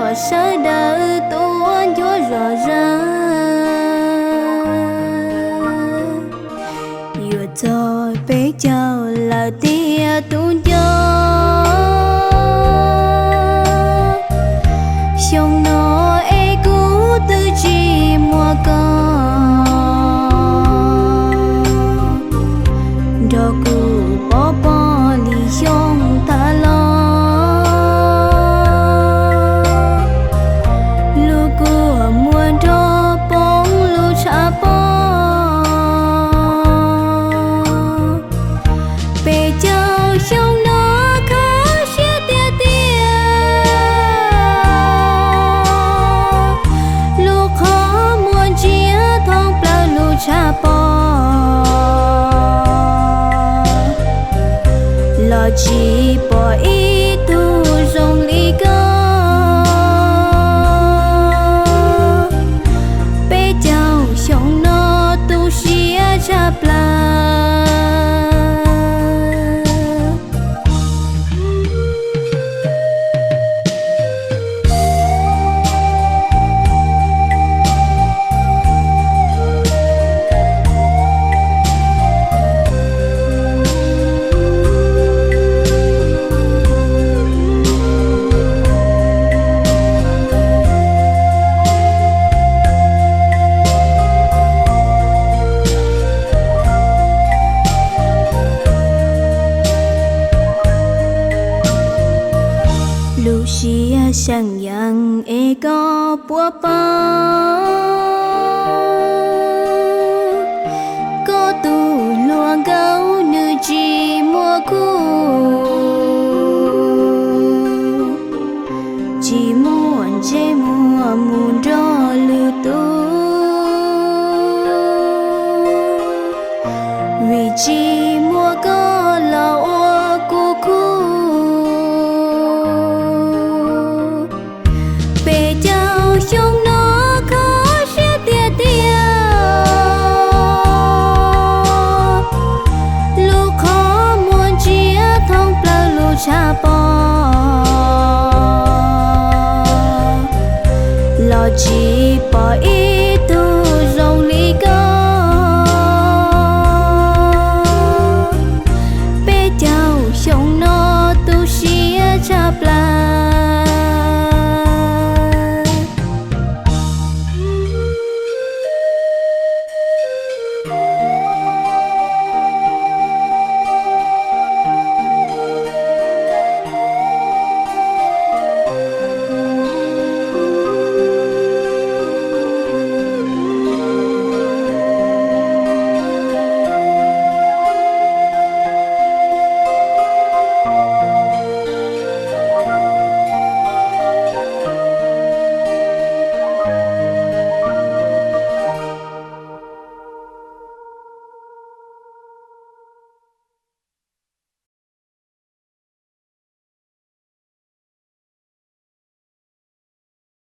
Sawv daws tuaj ncuav zom zaws, yuav txog peb caug lawm tiag tus nco. Xyoo no es kuv twb tsis muaj koj, nrog kuv pov pob li xyoo tas los. Lub kua muag nrog poob lub tshav pob. Peb caug xyoo no kho siab tiag tiag. Lub qhov muag ntsia thoob plaws lub tshav pob, los tsis pom ib tug zoo li koj. Peb caug xyoo no tu siab tshaj plaws. Lub siab seem yees es koj puas paub?